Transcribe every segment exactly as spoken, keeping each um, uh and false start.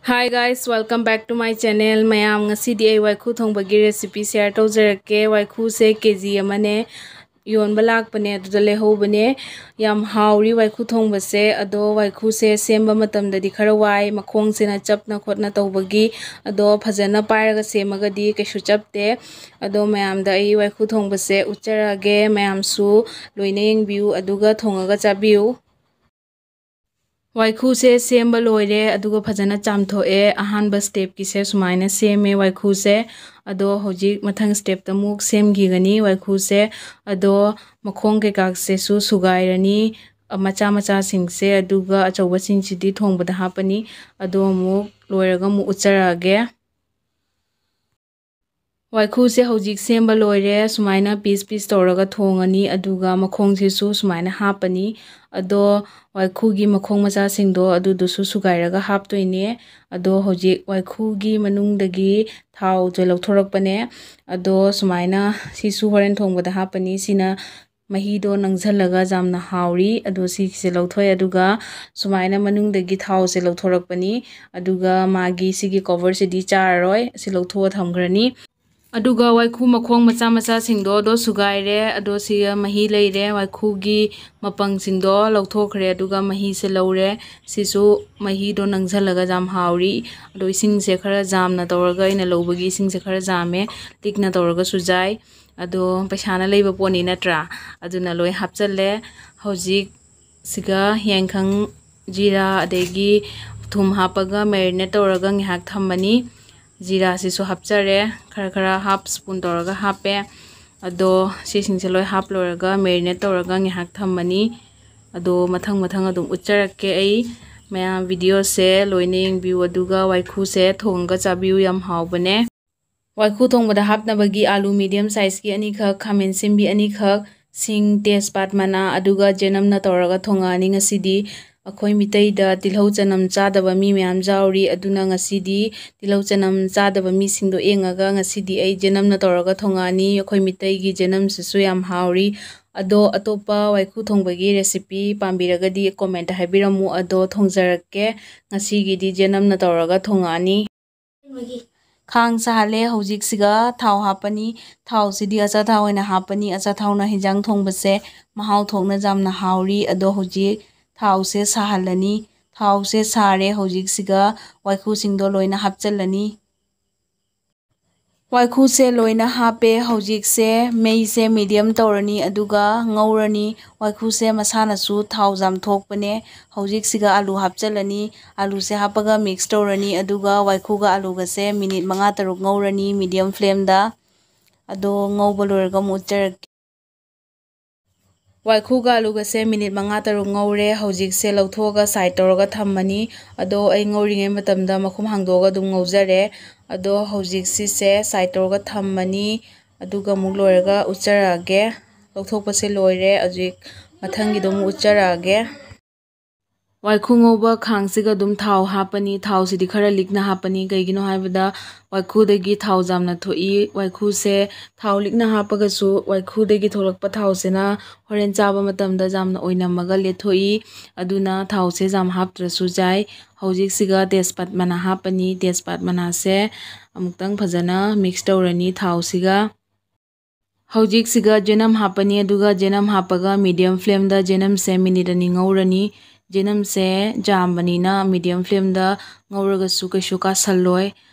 Hi guys, welcome back to my channel. ꯃꯌꯥꯝ, ꯉꯁꯤꯗꯤ ꯑꯩ ꯋꯥꯏꯈꯨ ꯊꯣꯡꯕꯒꯤ recipe share ꯇꯧꯖꯔꯛꯀꯦ꯫ ꯋꯥꯏꯈꯨꯁꯦ ꯀꯦ ꯖꯤ ꯑꯃꯅꯦ ꯌꯣꯟꯕ ꯂꯥꯛꯄꯅꯦ, ꯑꯗꯨꯗ ꯂꯩꯍꯧꯕꯅꯦ꯫ ꯌꯥꯝ ꯍꯥꯎꯔꯤ ꯋꯥꯏꯈꯨ ꯊꯣꯡꯕꯁꯦ꯫ ꯑꯗꯣ ꯋꯥꯏꯈꯨꯁꯦ ꯁꯦꯝꯕ ꯃꯇꯝꯗꯗꯤ ꯈꯔ ꯋꯥꯏ, ꯃꯈꯣꯡꯁꯤꯅ ꯆꯞꯅ ꯈꯣꯠꯅ ꯇꯧꯕꯒꯤ꯫ ꯑꯗꯣ ꯐꯖꯅ ꯄꯥꯏꯔꯒ ꯁꯦꯝꯃꯒꯗꯤ ꯀꯩꯁꯨ ꯆꯞꯇꯦ꯫ ꯑꯗꯣ ꯃꯌꯥꯝꯗ ꯑꯩ ꯋꯥꯏꯈꯨ ꯊꯣꯡꯕꯁꯦ ꯎꯠꯆꯔꯛꯑꯒꯦ, ꯃꯌꯥꯝꯁꯨ ꯂꯣꯏꯅ ꯌꯦꯡꯕꯤꯌꯨ ꯑꯗꯨꯒ ꯊꯣꯡꯉꯒ ꯆꯥꯕꯤꯌꯨ꯫ ꯋꯥꯏꯈꯨꯁꯦ ꯁꯦꯝꯕ ꯂꯣꯏꯔꯦ, ꯑꯗꯨꯒ ꯐꯖꯅ ꯆꯥꯝꯊꯣꯛꯑꯦ꯫ ꯑꯍꯥꯟꯕ stepꯀꯤꯁꯦ ꯁꯨꯃꯥꯏꯅ ꯁꯦꯝꯃꯦ ꯋꯥꯏꯈꯨꯁꯦ꯫ ꯑꯗꯣ ꯍꯧꯖꯤꯛ ꯃꯊꯪ stepꯇ ꯑꯃꯨꯛ ꯁꯦꯝꯈꯤꯒꯅꯤ ꯋꯥꯏꯈꯨꯁꯦ꯫ ꯑꯗꯣ ꯃꯈꯣꯡ ꯀꯩꯀꯥꯁꯤꯁꯨ ꯁꯨꯒꯥꯏꯔꯅꯤ, ꯃꯆꯥ ꯃꯆꯥꯁꯤꯡꯁꯦ, ꯑꯗꯨꯒ ꯑꯆꯧꯕꯁꯤꯡꯁꯤꯗꯤ ꯊꯣꯡꯕꯗ ꯍꯥꯞꯄꯅꯤ꯫ ꯑꯗꯣ ꯑꯃꯨꯛ ꯂꯣꯏꯔꯒ ꯑꯃꯨꯛ ꯎꯠꯆꯔꯛꯑꯒꯦ꯫ ꯋꯥꯏꯈꯨꯁꯦ ꯍꯧꯖꯤꯛ ꯁꯦꯝꯕ ꯂꯣꯏꯔꯦ꯫ ꯁꯨꯃꯥꯏꯅ piece piece ꯇꯧꯔꯒ ꯊꯣꯡꯉꯅꯤ, ꯑꯗꯨꯒ ꯃꯈꯣꯡꯁꯤꯁꯨ ꯁꯨꯃꯥꯏꯅ ꯍꯥꯞꯄꯅꯤ꯫ ꯑꯗꯣ ꯋꯥꯏꯈꯨꯒꯤ ꯃꯈꯣꯡ ꯃꯆꯥꯁꯤꯡꯗꯣ ꯑꯗꯨꯗꯨꯁꯨ ꯁꯨꯒꯥꯏꯔꯒ ꯍꯥꯞꯇꯣꯏꯅꯦ꯫ ꯑꯗꯣ ꯍꯧꯖꯤꯛ ꯋꯥꯏꯈꯨꯒꯤ ꯃꯅꯨꯡꯗꯒꯤ ꯊꯥꯎꯁꯦ ꯂꯧꯊꯣꯔꯛꯄꯅꯦ꯫ ꯑꯗꯣ ꯁꯨꯃꯥꯏꯅ ꯁꯤꯁꯨ ꯍꯣꯔꯦꯟ ꯊꯣꯡꯕꯗ ꯍꯥꯞꯄꯅꯤ꯫ ꯁꯤꯅ ꯃꯍꯤꯗꯣ ꯅꯪꯁꯜꯂꯒ ꯌꯥꯝꯅ ꯍꯥꯎꯔꯤ꯫ ꯑꯗꯣ ꯁꯤꯒꯤꯁꯦ ꯂꯧꯊꯣꯛꯑꯦ, ꯑꯗꯨꯒ ꯁꯨꯃꯥꯏꯅ ꯃꯅꯨꯡꯗꯒꯤ ꯊꯥꯎꯁꯦ ꯂꯧꯊꯣꯔꯛꯄꯅꯤ꯫ ꯑꯗꯨꯒ ꯃꯥꯒꯤ ꯁꯤꯒꯤ coverꯁꯤꯗꯤ ꯆꯥꯔꯔꯣꯏ, ꯑꯁꯤ ꯂꯧꯊꯣꯛꯑ ꯊꯝꯈ꯭ꯔꯅꯤ꯫ ꯑꯗꯨꯒ ꯋꯥꯏꯈꯨ ꯃꯈꯣꯡ ꯃꯆꯥ ꯃꯆꯥꯁꯤꯡꯗꯣ ꯑꯗꯣ ꯁꯨꯒꯥꯏꯔꯦ꯫ ꯑꯗꯣ ꯁꯤꯒ ꯃꯍꯤ ꯂꯩꯔꯦ, ꯋꯥꯏꯈꯨꯒꯤ ꯃꯄꯪꯁꯤꯡꯗꯣ ꯂꯧꯊꯣꯛꯈ꯭ꯔꯦ, ꯑꯗꯨꯒ ꯃꯍꯤꯁꯦ ꯂꯧꯔꯦ꯫ ꯁꯤꯁꯨ ꯃꯍꯤꯗꯣ ꯅꯪꯁꯜꯂꯒ ꯌꯥꯝ ꯍꯥꯎꯔꯤ꯫ ꯑꯗꯣ ꯏꯁꯤꯡꯁꯦ ꯈꯔ ꯌꯥꯝꯅ ꯇꯧꯔꯒ ꯑꯩꯅ ꯂꯧꯕꯒꯤ ꯏꯁꯤꯡꯁꯦ ꯈꯔ ꯌꯥꯝꯃꯦ, ꯂꯤꯛꯅ ꯇꯧꯔꯒꯁꯨ ꯌꯥꯏ꯫ ꯑꯗꯣ ꯄꯩꯁꯥꯅ ꯂꯩꯕ ꯄꯣꯠꯅꯤ ꯅꯠꯇ꯭ꯔꯥ? ꯑꯗꯨꯅ ꯂꯣꯏ ꯍꯥꯞꯆꯜꯂꯦ꯫ ꯍꯧꯖꯤꯛ ꯁꯤꯒ ꯌꯥꯏꯈꯪ, ꯖꯤꯔꯥ, ꯑꯗꯒꯤ ꯊꯨꯝ ꯍꯥꯞꯄꯒ marinate ꯇꯧꯔꯒ ꯉꯥꯏꯍꯥꯛ ꯊꯝꯃꯅꯤ꯫ ꯖꯤꯔꯥꯁꯤꯁꯨ ꯍꯥꯞꯆꯔꯦ, ꯈꯔ ꯈꯔ half spoon ꯇꯧꯔꯒ ꯍꯥꯞꯄꯦ꯫ ꯑꯗꯣ ꯁꯤꯁꯤꯡꯁꯦ ꯂꯣꯏ ꯍꯥꯞ ꯂꯣꯏꯔꯒ marinate ꯇꯧꯔꯒ ꯉꯥꯏꯍꯥꯛ ꯊꯝꯃꯅꯤ꯫ ꯑꯗꯣ ꯃꯊꯪ ꯃꯊꯪ ꯑꯗꯨꯝ ꯎꯠꯆꯔꯛꯀꯦ ꯑꯩ꯫ ꯃꯌꯥꯝ videoꯁꯦ ꯂꯣꯏꯅ ꯌꯦꯡꯕꯤꯌꯨ, ꯑꯗꯨꯒ ꯋꯥꯏꯈꯨꯁꯦ ꯊꯣꯡꯉꯒ ꯆꯥꯕꯤꯌꯨ, ꯌꯥꯝ ꯍꯥꯎꯕꯅꯦ꯫ ꯋꯥꯏꯈꯨ ꯊꯣꯡꯕꯗ ꯍꯥꯞꯅꯕꯒꯤ ꯑꯥꯂꯨ medium sizeꯀꯤ ꯑꯅꯤꯈꯛ, ꯈꯥꯃꯦꯟ ꯑꯁꯤꯟꯕꯤ ꯑꯅꯤꯈꯛ, ꯁꯤꯡ, ꯇꯦꯖꯄꯥꯠ ꯃꯅꯥ, ꯑꯗꯨꯒ ꯆꯅꯝꯅ ꯇꯧꯔꯒ ꯊꯣꯡꯉꯛꯑꯅꯤ ꯉꯁꯤꯗꯤ꯫ ꯑꯩꯈꯣꯏ ꯃꯤꯇꯩꯗ ꯇꯤꯜꯍꯧ ꯆꯅꯝ ꯆꯥꯗꯕ ꯃꯤ ꯃꯌꯥꯝ ꯌꯥꯎꯔꯤ, ꯑꯗꯨꯅ ꯉꯁꯤꯗꯤ ꯇꯤꯜꯍꯧ ꯆꯅꯝ ꯆꯥꯗꯕ ꯃꯤꯁꯤꯡꯗꯣ ꯌꯦꯡꯉꯒ ꯉꯁꯤꯗꯤ ꯑꯩ ꯆꯅꯝꯅ ꯇꯧꯔꯒ ꯊꯣꯡꯉꯛꯑꯅꯤ꯫ ꯑꯩꯈꯣꯏ ꯃꯤꯇꯩꯒꯤ ꯆꯅꯝꯁꯤꯁꯨ ꯌꯥꯝ ꯍꯥꯎꯔꯤ꯫ ꯑꯗꯣ ꯑꯇꯣꯞꯄ ꯋꯥꯏꯈꯨ ꯊꯣꯡꯕꯒꯤ recipe ꯄꯥꯝꯕꯤꯔꯒꯗꯤ comment ꯍꯥꯏꯕꯤꯔꯝꯃꯨ, ꯑꯗꯣ ꯊꯣꯡꯖꯔꯛꯀꯦ꯫ ꯉꯁꯤꯒꯤꯗꯤ ꯖꯦꯅꯝꯅ ꯇꯧꯔꯒ ꯊꯣꯡꯉꯛꯑꯅꯤ꯫ ꯈꯥꯡ ꯁꯥꯍꯜꯂꯦ꯫ ꯍꯧꯖꯤꯛꯁꯤꯒ ꯊꯥꯎ ꯍꯥꯞꯄꯅꯤ꯫ ꯊꯥꯎꯁꯤꯗꯤ ꯑꯆꯥꯊꯥꯎ ꯑꯣꯏꯅ ꯍꯥꯞꯄꯅꯤ꯫ ꯑꯆꯥꯊꯥꯎꯅ ꯍꯤꯟꯖꯥꯡ ꯊꯣꯡꯕꯁꯦ ꯃꯍꯥꯎ ꯊꯣꯛꯅ ꯌꯥꯝꯅ ꯍꯥꯎꯔꯤ꯫ ꯑꯗꯣ ꯍꯧꯖꯤꯛ ꯊꯥꯎꯁꯦ ꯁꯥꯍꯜꯂꯅꯤ꯫ ꯊꯥꯎꯁꯦ ꯁꯥꯔꯦ꯫ ꯍꯧꯖꯤꯛꯁꯤꯒ ꯋꯥꯏꯈꯨꯁꯤꯡꯗꯣ ꯂꯣꯏꯅ ꯍꯥꯞꯆꯤꯜꯂꯅꯤ꯫ ꯋꯥꯏꯈꯨꯁꯦ ꯂꯣꯏꯅ ꯍꯥꯞꯄꯦ꯫ ꯍꯧꯖꯤꯛꯁꯦ ꯃꯩꯁꯦ medium ꯇꯧꯔꯅꯤ, ꯑꯗꯨꯒ ꯉꯧꯔꯅꯤ꯫ ꯋꯥꯏꯈꯨꯁꯦ ꯃꯁꯥꯅꯁꯨ ꯊꯥꯎ ꯌꯥꯝ ꯊꯣꯛꯄꯅꯦ꯫ ꯍꯧꯖꯤꯛꯁꯤꯒ ꯑꯂꯨ ꯍꯥꯞꯆꯤꯜꯂꯅꯤ꯫ ꯑꯂꯨꯁꯦ ꯍꯥꯞꯄꯒ mix ꯇꯧꯔꯅꯤ, ꯑꯗꯨꯒ ꯋꯥꯏꯈꯨꯒ ꯑꯂꯨꯒꯁꯦ minute ꯃꯉꯥ ꯇꯔꯨꯛ ꯉꯧꯔꯅꯤ medium flameꯗ꯫ ꯑꯗꯣ ꯉꯧꯕ ꯂꯣꯏꯔꯒ ꯑꯃꯨꯛ ꯎꯠꯆꯔꯛꯀꯦ꯫ ꯋꯥꯏꯈꯨꯒ ꯑꯂꯨꯒꯁꯦ minute ꯃꯉꯥ ꯇꯔꯨꯛ ꯉꯧꯔꯦ꯫ ꯍꯧꯖꯤꯛꯁꯦ ꯂꯧꯊꯣꯛꯑꯒ side ꯇꯧꯔꯒ ꯊꯝꯃꯅꯤ꯫ ꯑꯗꯣ ꯑꯩ ꯉꯧꯔꯤꯉꯩ ꯃꯇꯝꯗ ꯃꯈꯨꯝ ꯍꯥꯡꯗꯣꯛꯑꯒ ꯑꯗꯨꯝ ꯉꯧꯖꯔꯦ꯫ ꯑꯗꯣ ꯍꯧꯖꯤꯛ ꯁꯤꯁꯦ side ꯇꯧꯔꯒ ꯊꯝꯃꯅꯤ꯫ ꯑꯗꯨꯒ ꯑꯃꯨꯛ ꯂꯣꯏꯔꯒ ꯎꯠꯆꯔꯛꯑꯒꯦ꯫ ꯂꯧꯊꯣꯛꯄꯁꯦ ꯂꯣꯏꯔꯦ꯫ ꯍꯧꯖꯤꯛ ꯃꯊꯪꯒꯤꯗꯣ ꯑꯃꯨꯛ ꯎꯠꯆꯔꯛꯑꯒꯦ꯫ ꯋꯥꯏꯈꯨ ꯉꯧꯕ ꯈꯥꯡꯁꯤꯒ ꯑꯗꯨꯝ ꯊꯥꯎ ꯍꯥꯞꯄꯅꯤ꯫ ꯊꯥꯎꯁꯤꯗꯤ ꯈꯔ ꯂꯤꯛꯅ ꯍꯥꯞꯄꯅꯤ꯫ ꯀꯩꯒꯤꯅꯣ ꯍꯥꯏꯕꯗ ꯋꯥꯏꯈꯨꯗꯒꯤ ꯊꯥꯎ ꯌꯥꯝꯅ ꯊꯣꯛꯏ꯫ ꯋꯥꯏꯈꯨꯁꯦ ꯊꯥꯎ ꯂꯤꯛꯅ ꯍꯥꯞꯄꯒꯁꯨ ꯋꯥꯏꯈꯨꯗꯒꯤ ꯊꯣꯛꯂꯛꯄ ꯊꯥꯎꯁꯤꯅ ꯍꯣꯔꯦꯟ ꯆꯥꯕ ꯃꯇꯝꯗ ꯌꯥꯝꯅ ꯑꯣꯏꯅꯝꯃꯒ ꯂꯦꯊꯣꯛꯏ꯫ ꯑꯗꯨꯅ ꯊꯥꯎꯁꯦ ꯌꯥꯝ ꯍꯥꯞꯇ꯭ꯔꯁꯨ ꯌꯥꯏ꯫ ꯍꯧꯖꯤꯛꯁꯤꯒ ꯇꯦꯖꯄꯥꯠ ꯃꯅꯥ ꯍꯥꯞꯄꯅꯤ꯫ ꯇꯦꯖꯄꯥꯠ ꯃꯅꯥꯁꯦ ꯑꯃꯨꯛꯇꯪ ꯐꯖꯅ mix ꯇꯧꯔꯅꯤ ꯊꯥꯎꯁꯤꯒ꯫ ꯍꯧꯖꯤꯛꯁꯤꯒ ꯖꯦꯅꯝ ꯍꯥꯞꯄꯅꯤ, ꯑꯗꯨꯒ ꯖꯦꯅꯝ ꯍꯥꯞꯄꯒ medium flameꯗ ꯖꯦꯅꯝꯁꯦ minute ꯑꯅꯤ ꯉꯧꯔꯅꯤ꯫ ꯖꯦꯅꯝꯁꯦ ꯌꯥꯝꯕꯅꯤꯅ medium flameꯗ ꯉꯧꯔꯒꯁꯨ ꯀꯩꯁꯨ ꯀꯥꯁꯜꯂꯣꯏ꯫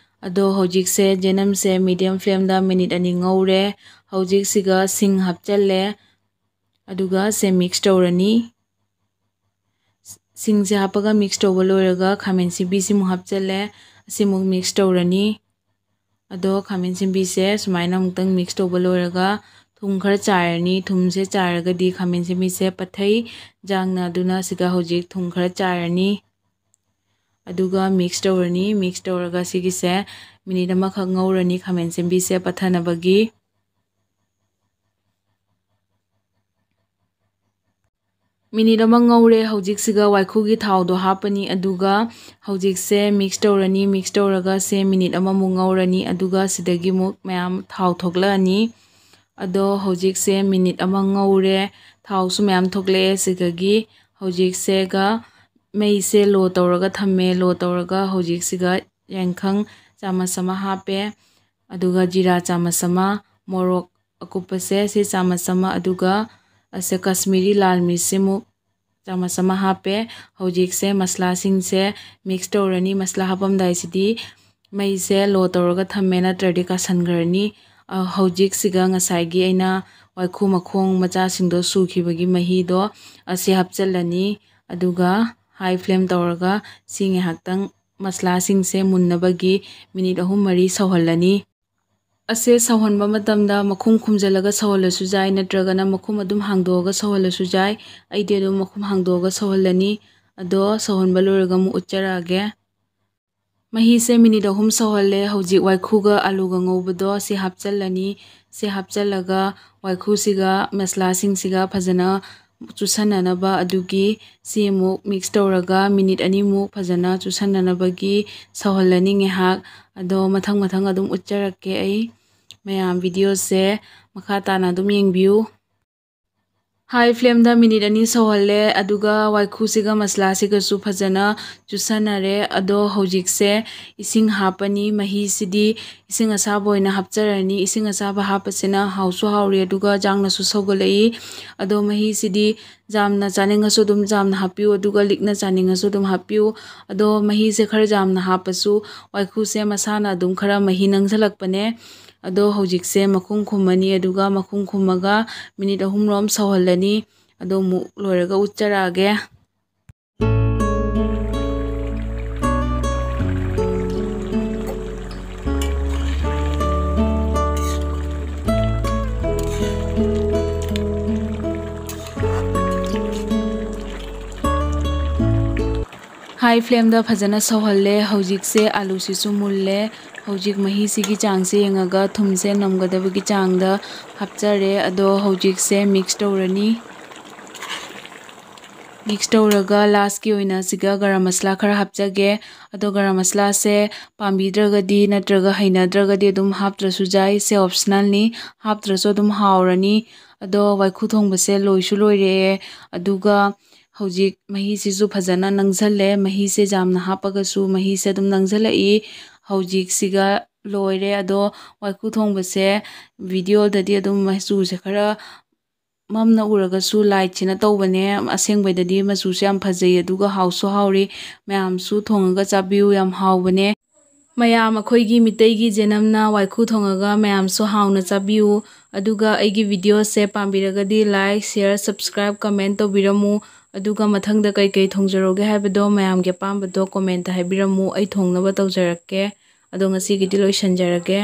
ꯑꯗꯣ ꯍꯧꯖꯤꯛꯁꯦ ꯖꯦꯅꯝꯁꯦ medium flameꯗ minute ꯑꯅꯤ ꯉꯧꯔꯦ꯫ ꯍꯧꯖꯤꯛꯁꯤꯒ ꯁꯤꯡ ꯍꯥꯞꯆꯜꯂꯦ, ꯑꯗꯨꯒ ꯁꯦ mix ꯇꯧꯔꯅꯤ꯫ ꯁꯤꯡꯁꯦ ꯍꯥꯞꯄꯒ mix ꯇꯧꯕ ꯂꯣꯏꯔꯒ ꯈꯥꯃꯦꯟ ꯑꯁꯤꯟꯕꯤꯁꯤꯃꯨꯛ ꯍꯥꯞꯆꯜꯂꯦ꯫ ꯑꯁꯤꯃꯨꯛ mix ꯇꯧꯔꯅꯤ꯫ ꯑꯗꯣ ꯈꯥꯃꯦꯟ ꯑꯁꯤꯟꯕꯤꯁꯦ ꯁꯨꯃꯥꯏꯅ ꯑꯃꯨꯛꯇꯪ mix ꯇꯧꯕ ꯂꯣꯏꯔꯒ ꯊꯨꯝ ꯈꯔ ꯆꯥꯏꯔꯅꯤ꯫ ꯊꯨꯝꯁꯦ ꯆꯥꯏꯔꯒꯗꯤ ꯈꯥꯃꯦꯟ ꯑꯁꯤꯟꯕꯤꯁꯦ ꯄꯠꯊꯩ ꯏꯟꯖꯥꯡꯅ, ꯑꯗꯨꯅ ꯁꯤꯗ ꯍꯧꯖꯤꯛ ꯊꯨꯝ ꯈꯔ ꯆꯥꯏꯔꯅꯤ꯫ ꯑꯗꯨꯒ mix ꯇꯧꯔꯅꯤ꯫ Mix ꯇꯧꯔꯒ ꯁꯤꯒꯤꯁꯦ minute ꯑꯃꯈꯛ ꯉꯧꯔꯅꯤ ꯈꯥꯃꯦꯟ ꯑꯁꯤꯟꯕꯤꯁꯦ ꯄꯠꯊꯅꯕꯒꯤ꯫ Minute ꯑꯃ ꯉꯧꯔꯦ꯫ ꯍꯧꯖꯤꯛꯁꯤꯒ ꯋꯥꯏꯈꯨꯒꯤ ꯊꯥꯎꯗꯣ ꯍꯥꯞꯄꯅꯤ, ꯑꯗꯨꯒ ꯍꯧꯖꯤꯛꯁꯦ mix ꯇꯧꯔꯅꯤ꯫ Mix ꯇꯧꯔꯒ ꯁꯦ minute ꯑꯃꯃꯨꯛ ꯉꯧꯔꯅꯤ, ꯑꯗꯨꯒ ꯁꯤꯗꯒꯤ ꯑꯃꯨꯛ ꯃꯌꯥꯝ ꯊꯥꯎ ꯊꯣꯛꯂꯛꯑꯅꯤ꯫ ꯑꯗꯣ ꯍꯧꯖꯤꯛꯁꯦ ꯃꯤꯅꯤꯠ ꯑꯃ ꯉꯧꯔꯦ, ꯊꯥꯎꯁꯨ ꯃꯌꯥꯝ ꯊꯣꯛꯂꯛꯑꯦ ꯁꯤꯗꯒꯤ꯫ ꯍꯧꯖꯤꯛꯁꯦꯒ ꯃꯩꯁꯦ low ꯇꯧꯔꯒ ꯊꯝꯃꯦ꯫ Low ꯇꯧꯔꯒ ꯍꯧꯖꯤꯛꯁꯤꯒ ꯌꯥꯏꯉꯪ ꯆꯥꯃꯁ ꯑꯃ ꯍꯥꯞꯄꯦ, ꯑꯗꯨꯒ ꯖꯤꯔꯥ ꯆꯥꯃꯁ ꯑꯃ, ꯃꯣꯔꯣꯛ ꯑꯀꯨꯞꯄꯁꯦ ꯁꯤ ꯆꯥꯃꯁ ꯑꯃ, ꯑꯗꯨꯒ ꯑꯁꯦ ꯀꯥꯁꯃꯤꯔꯤ ꯂꯥꯜ ꯃꯤꯔꯆꯁꯤꯃꯨꯛ ꯆꯥꯃꯁ ꯑꯃ ꯍꯥꯞꯄꯦ꯫ ꯍꯧꯖꯤꯛꯁꯦ ꯃꯁꯂꯥꯁꯤꯡꯁꯦ mix ꯇꯧꯔꯅꯤ꯫ ꯃꯁꯂꯥ ꯍꯥꯞꯄꯝꯗꯥꯏꯁꯤꯗꯤ ꯃꯩꯁꯦ low ꯇꯧꯔꯒ ꯊꯝꯃꯦ, ꯅꯠꯇ꯭ꯔꯗꯤ ꯀꯥꯁꯟꯈ꯭ꯔꯅꯤ꯫ ꯑ, ꯍꯧꯖꯤꯛꯁꯤꯒ ꯉꯁꯥꯏꯒꯤ ꯑꯩꯅ ꯋꯥꯏꯈꯨ ꯃꯈꯣꯡ ꯃꯆꯥꯁꯤꯡꯗꯣ ꯁꯨꯈꯤꯕꯒꯤ ꯃꯍꯤꯗꯣ ꯑꯁꯤ ꯍꯥꯞꯆꯤꯜꯂꯅꯤ꯫ ꯑꯗꯨꯒ high flame ꯇꯧꯔꯒ ꯁꯤ ꯉꯥꯏꯍꯥꯛꯇꯪ ꯃꯁꯂꯥꯁꯤꯡꯁꯦ ꯃꯨꯟꯅꯕꯒꯤ ꯃꯤꯅꯤꯠ ꯑꯍꯨꯝ ꯃꯔꯤ ꯁꯧꯍꯜꯂꯅꯤ꯫ ꯑꯁꯦ ꯁꯧꯍꯟꯕ ꯃꯇꯝꯗ ꯃꯈꯨꯝ ꯈꯨꯝꯖꯤꯜꯂꯒ ꯁꯧꯍꯜꯂꯁꯨ ꯌꯥꯏ, ꯅꯠꯇ꯭ꯔꯒꯅ ꯃꯈꯨꯝ ꯑꯗꯨꯝ ꯍꯥꯡꯗꯣꯛꯑꯒ ꯁꯧꯍꯜꯂꯁꯨ ꯌꯥꯏ꯫ ꯑꯩꯗꯤ ꯑꯗꯨꯝ ꯃꯈꯨꯝ ꯍꯥꯡꯗꯣꯛꯑꯒ ꯁꯧꯍꯜꯂꯅꯤ꯫ ꯑꯗꯣ ꯁꯧꯍꯟꯕ ꯂꯣꯏꯔꯒ ꯑꯃꯨꯛ ꯎꯠꯆꯔꯛꯑꯒꯦ꯫ ꯃꯍꯤꯁꯦ ꯃꯤꯅꯤꯠ ꯑꯍꯨꯝ ꯁꯧꯍꯜꯂꯦ꯫ ꯍꯧꯖꯤꯛ ꯋꯥꯏꯈꯨꯒ ꯑꯂꯨꯒ ꯉꯧꯕꯗꯣ ꯁꯤ ꯍꯥꯞꯆꯤꯜꯂꯅꯤ꯫ ꯁꯤ ꯍꯥꯞꯆꯤꯜꯂꯒ ꯋꯥꯏꯈꯨꯁꯤꯒ ꯃꯁꯂꯥꯁꯤꯡꯁꯤꯒ ꯐꯖꯅ ꯆꯨꯁꯟꯅꯅꯕ ꯑꯗꯨꯒꯤ ꯁꯤ ꯑꯃꯨꯛ mix ꯇꯧꯔꯒ ꯃꯤꯅꯤꯠ ꯑꯅꯤꯃꯨꯛ ꯐꯖꯅ ꯆꯨꯁꯟꯅꯅꯕꯒꯤ ꯁꯧꯍꯜꯂꯅꯤ ꯉꯥꯏꯍꯥꯛ꯫ ꯑꯗꯣ ꯃꯊꯪ ꯃꯊꯪ ꯑꯗꯨꯝ ꯎꯠꯆꯔꯛꯀꯦ ꯑꯩ꯫ ꯃꯌꯥꯝ videoꯁꯦ ꯃꯈꯥ ꯇꯥꯅ ꯑꯗꯨꯝ ꯌꯦꯡꯕꯤꯌꯨ꯫ High flameꯗ ꯃꯤꯅꯤꯠ ꯑꯅꯤ ꯁꯧꯍꯜꯂꯦ, ꯑꯗꯨꯒ ꯋꯥꯏꯈꯨꯁꯤꯒ ꯃꯁꯂꯥꯁꯤꯒꯁꯨ ꯐꯖꯅ ꯆꯨꯁꯟꯅꯔꯦ꯫ ꯑꯗꯣ ꯍꯧꯖꯤꯛꯁꯦ ꯏꯁꯤꯡ ꯍꯥꯞꯄꯅꯤ꯫ ꯃꯍꯤꯁꯤꯗꯤ ꯏꯁꯤꯡ ꯑꯁꯥꯕ ꯑꯣꯏꯅ ꯍꯥꯞꯆꯔꯅꯤ꯫ ꯏꯁꯤꯡ ꯑꯁꯥꯕ ꯍꯥꯞꯄꯁꯤꯅ ꯍꯥꯎꯁꯨ ꯍꯥꯎꯔꯦ, ꯑꯗꯨꯒ ꯌꯥꯡꯅꯁꯨ ꯁꯧꯒꯠꯂꯛꯏ꯫ ꯑꯗꯣ ꯃꯍꯤꯁꯤꯗꯤ ꯌꯥꯝꯅ ꯆꯥꯅꯤꯡꯉꯁꯨ ꯑꯗꯨꯝ ꯌꯥꯝꯅ ꯍꯥꯞꯄꯤꯌꯨ, ꯑꯗꯨꯒ ꯂꯤꯛꯅ ꯆꯥꯅꯤꯡꯉꯁꯨ ꯑꯗꯨꯝ ꯍꯥꯞꯄꯤꯌꯨ꯫ ꯑꯗꯣ ꯃꯍꯤꯁꯦ ꯈꯔ ꯌꯥꯝꯅ ꯍꯥꯞꯄꯁꯨ ꯋꯥꯏꯈꯨꯁꯦ ꯃꯁꯥꯅ ꯑꯗꯨꯝ ꯈꯔ ꯃꯍꯤ ꯅꯪꯁꯜꯂꯛꯄꯅꯦ꯫ ꯑꯗꯣ ꯍꯧꯖꯤꯛꯁꯦ ꯃꯈꯨꯝ ꯈꯨꯝꯃꯅꯤ, ꯑꯗꯨꯒ ꯃꯈꯨꯝ ꯈꯨꯝꯃꯒ ꯃꯤꯅꯤꯠ ꯑꯍꯨꯝꯔꯣꯝ ꯁꯧꯍꯜꯂꯅꯤ꯫ ꯑꯗꯣ ꯑꯃꯨꯛ ꯂꯣꯏꯔꯒ ꯎꯠꯆꯔꯛꯑꯒꯦ꯫ High flameꯗ ꯐꯖꯅ ꯁꯧꯍꯜꯂꯦ꯫ ꯍꯧꯖꯤꯛꯁꯦ ꯑꯂꯨꯁꯤꯁꯨ ꯃꯨꯜꯂꯦ꯫ ꯍꯧꯖꯤꯛ ꯃꯍꯤꯁꯤꯒꯤ ꯆꯥꯡꯁꯦ ꯌꯦꯡꯉꯒ ꯊꯨꯝꯁꯦ ꯅꯝꯒꯗꯕꯒꯤ ꯆꯥꯡꯗ ꯍꯥꯞꯆꯔꯦ꯫ ꯑꯗꯣ ꯍꯧꯖꯤꯛꯁꯦ mix ꯇꯧꯔꯅꯤ꯫ ꯃꯤꯛꯁ ꯇꯧꯔꯒ ꯂꯥꯁꯀꯤ ꯑꯣꯏꯅ ꯁꯤꯒ ꯒꯔꯝ ꯃꯁꯂꯥ ꯈꯔ ꯍꯥꯞꯆꯒꯦ꯫ ꯑꯗꯣ ꯒꯔꯝ ꯃꯁꯂꯥꯁꯦ ꯄꯥꯝꯕꯤꯗ꯭ꯔꯒꯗꯤ ꯅꯠꯇ꯭ꯔꯒ ꯍꯩꯅꯗ꯭ꯔꯒꯗꯤ ꯑꯗꯨꯝ ꯍꯥꯞꯇ꯭ꯔꯁꯨ ꯌꯥꯏ, ꯁꯦ ꯑꯣꯞꯁꯅꯦꯜꯅꯤ꯫ ꯍꯥꯞꯇ꯭ꯔꯁꯨ ꯑꯗꯨꯝ ꯍꯥꯎꯔꯅꯤ꯫ ꯑꯗꯣ ꯋꯥꯏꯈꯨ ꯊꯣꯡꯕꯁꯦ ꯂꯣꯏꯁꯨ ꯂꯣꯏꯔꯛꯑꯦ꯫ ꯑꯗꯨꯒ ꯍꯧꯖꯤꯛ ꯃꯍꯤꯁꯤꯁꯨ ꯐꯖꯅ ꯅꯪꯁꯜꯂꯦ꯫ ꯃꯍꯤꯁꯦ ꯌꯥꯝꯅ ꯍꯥꯞꯄꯒꯁꯨ ꯃꯍꯤꯁꯦ ꯑꯗꯨꯝ ꯅꯪꯁꯜꯂꯛꯏ꯫ ꯍꯧꯖꯤꯛꯁꯤꯒ ꯂꯣꯏꯔꯦ꯫ ꯑꯗꯣ ꯋꯥꯏꯈꯨ ꯊꯣꯡꯕꯁꯦ ꯚꯤꯗꯤꯑꯣꯗꯗꯤ ꯑꯗꯨꯝ ꯃꯆꯨꯁꯦ ꯈꯔ ꯃꯝꯅ ꯎꯔꯒꯁꯨ ꯂꯥꯏꯠꯁꯤꯅ ꯇꯧꯕꯅꯦ꯫ ꯑꯁꯦꯡꯕꯩꯗꯗꯤ ꯃꯆꯨꯁꯦ ꯌꯥꯝ ꯐꯖꯩ, ꯑꯗꯨꯒ ꯍꯥꯎꯁꯨ ꯍꯥꯎꯔꯤ꯫ ꯃꯌꯥꯝꯁꯨ ꯊꯣꯡꯉꯒ ꯆꯥꯕꯤꯌꯨ, ꯌꯥꯝ ꯍꯥꯎꯕꯅꯦ꯫ ꯃꯌꯥꯝ, ꯑꯩꯈꯣꯏꯒꯤ ꯃꯤꯇꯩꯒꯤ ꯖꯦꯅꯝꯅ ꯋꯥꯏꯈꯨ ꯊꯣꯡꯉꯒ ꯃꯌꯥꯝꯁꯨ ꯍꯥꯎꯅ ꯆꯥꯕꯤꯌꯨ꯫ ꯑꯗꯨꯒ ꯑꯩꯒꯤ ꯚꯤꯗꯤꯑꯣꯁꯦ ꯄꯥꯝꯕꯤꯔꯒꯗꯤ like, share, subscribe, comment ꯇꯧꯕꯤꯔꯝꯃꯨ꯫ ꯑꯗꯨꯒ ꯃꯊꯪꯗ ꯀꯩꯀꯩ ꯊꯣꯡꯖꯔꯛꯎꯒꯦ ꯍꯥꯏꯕꯗꯣ ꯃꯌꯥꯝꯒꯤ ꯑꯄꯥꯝꯕꯗꯣ comment ꯍꯥꯏꯕꯤꯔꯝꯃꯨ, ꯑꯩ ꯊꯣꯡꯅꯕ ꯇꯧꯖꯔꯛꯀꯦ꯫ ꯑꯗꯣ ꯉꯁꯤꯒꯤꯗꯤ ꯂꯣꯏꯁꯤꯟꯖꯔꯒꯦ꯫